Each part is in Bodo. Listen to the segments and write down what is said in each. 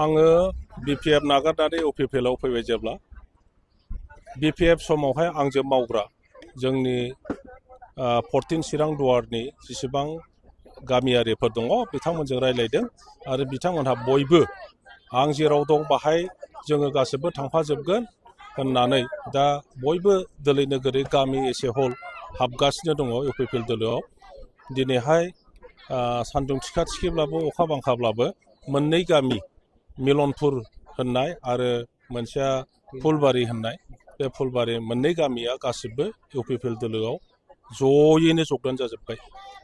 आङो BPF नागारनानै OPPL आव फैबाय जेब्ला BPF समावहाय आंजों मावग्रा जोंनि 14 चिरां दुवारनि जेसेबां गामियारिफोर दङ बिथांमोनजों रायलायदों आरो बिथांमोनहा बयबो आं जेराव दं बाहाय जोङो गासिबो थांफाजोबगोन होननानै दा बयबो दोलै नोगोरै गामि एसे हल हाबगासिनो दङ UPPL दोलोआव दिनैहाय सान्दुं थिखा थिखिब्लाबो अखा बांखाब्लाबो मोननै गामि मिलनपुर होननाय आरो मोनसेया फुलबारि होननाय बे फुलबारि मोननै गामिया गासिबो UPPL दोलोआव जयैनो जगदान जाजोब्बाय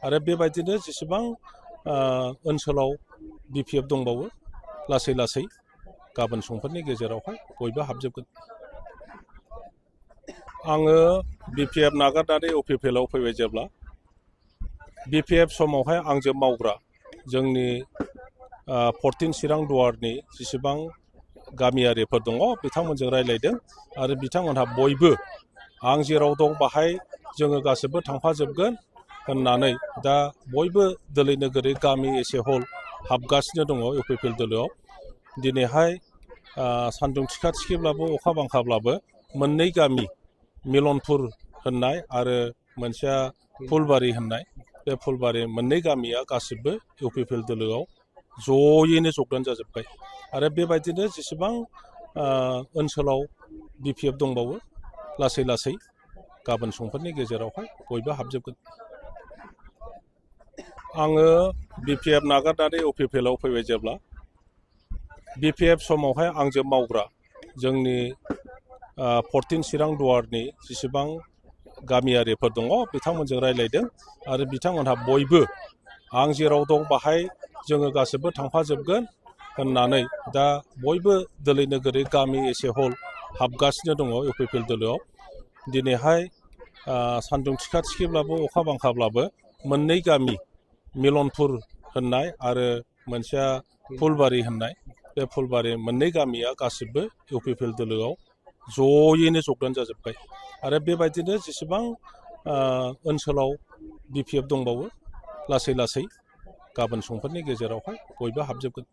आरो बेबायदिनो जेसेबां ओनसोलाव BPF दंबावो लासै लासै गाबोन समफोरनि गेजेरावहाय बयबो हाबजोबगोन। आङो BPF नागारनानै OPPL आव फैबाय जेब्ला BPF समावहाय आंजों मावग्रा जोंनि 14 चिरां दुवारनि जेसेबां गामियारिफोर दङ बिथांमोनजों रायलायदों आरो बिथांमोनहा बयबो आं जेराव दं बाहाय जोङो गासिबो थांफाजोबगोन होननानै दा बयबो दोलै नोगोरै गामि एसे हल हाबगासिनो दङ UPPL दोलोआव दिनैहाय सान्दुं थिखा थिखिब्लाबो अखा बांखाब्लाबो मोननै गामि मिलनपुर होननाय आरो मोनसेया फुलबारि होननाय बे फुलबारि मोननै गामिया गासिबो UPPL दोलोआव जयैनो जगदान जाजोब्बाय आरो बेबायदिनो जेसेबां ओनसोलाव BPF दंबावो लासै लासै गाबोन समफोरनि गेजेरावहाय बयबो हाबजोबगोन। आङो BPF नागारनानै OPPL आव फैबाय जेब्ला BPF समावहाय आंजों मावग्रा जोंनि 14 चिरां दुवारनि जेसेबां गामियारिफोर दङ बिथांमोनजों रायलायदों आरो बिथांमोनहा बयबो आं जेराव दं बाहाय जोङो गासिबो थांफाजोबगोन होननानै दा बयबो दोलै नोगोरै गामि एसे हल हाबगासिनो दङ UPPL दोलोआव दिनैहाय सान्दुं थिखा थिखिब्लाबो अखा बांखाब्लाबो मोननै गामि मिलनपुर होननाय आरो मोनसेया फुलबारि होननाय बे फुलबारि मोननै गामिया गासिबो UPPL दोलोआव जयैनो जगदान जाजोब्बाय आरो बेबायदिनो जेसेबां ओनसोलाव BPF दंबावो लासै लासै गाबोन समफोरनि गेजेरावहाय बयबो हाबजोबगोन।